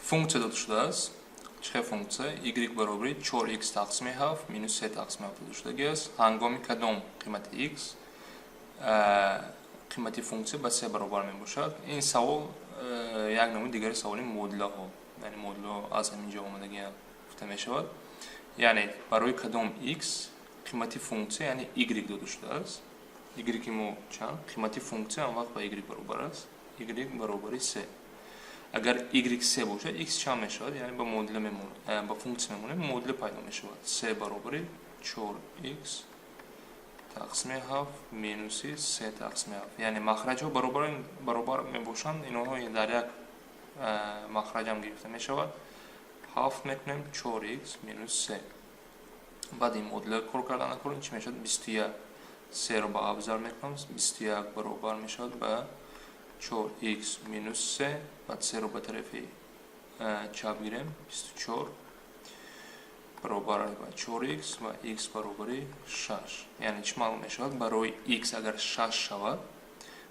Функсия дода шудааст. Чӣ хел функсия? Y баробари 4x тақсими 7 минус 3 тақсими 7 дода шудагӣ аст. Ҳангоми кадом қимати x қимати функсия ба 3 баробар мебошад? Ин савол як намуди дигари саволи муодилаҳо, яъне муодилаҳо аз ҳамин ҷо омадагиам гуфта мешавад. Яъне барои кадом x қимати функсия, яъне y дода шудааст. Y мо чанд? Қимати функсия он вақт ба y баробар аст. Y баробари 3. Агар y 3 бошад, x чанд мешавад? Яъне ба муодила мемонад, ба функсия мемонем, муодила пайдо мешавад. 3 баробари 4x тақсими 7 минуси 3 тақсими 7. Яъне махраҷҳо баробар мебошанд, инҳо дар як махраҷам гирифта мешавад. 7 мекунем 4x минус 3. Баъд ин муодила кор кардан накунем, чӣ мешавад? 21. 3-ро ба 7 зарб мекунам, 21 баробар мешавад ба 4x минус 3. Баъд 3-ро ба тарафи чап гирем, 24 баробар аст ба 4x ва x баробари 6. Яъне чӣ маълум мешавад? Барои x агар 6 шавад,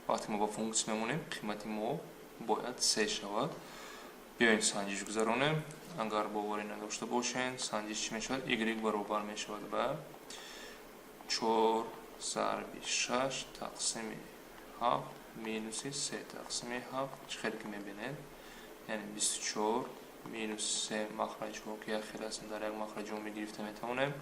вақте мо ба функсия мемонем, қимати мо бояд 3 шавад. Биёед, санҷиш гузаронем. Агар боварӣ надошта бошед, санҷиш чӣ мешавад? Y баробар мешавад ба 4 зарби 6 тақсими 7 минуси 3 тақсими 7. Чӣ хеле ки мебинед, яъне 24 минус 3, махраҷҳо ки як хел ҳастанд, дар як махраҷ умумӣ гирифта метавонем.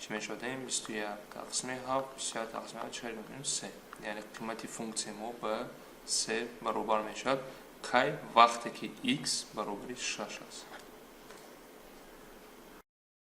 Чӣ мешавад ин? 21 тақсими 7. 21 тақсими 7 чӣ хел мебинем? 3. Яъне қимати функсияи мо ба 3 баробар мешавад. Кай? Вақте ки x баробари 6 аст.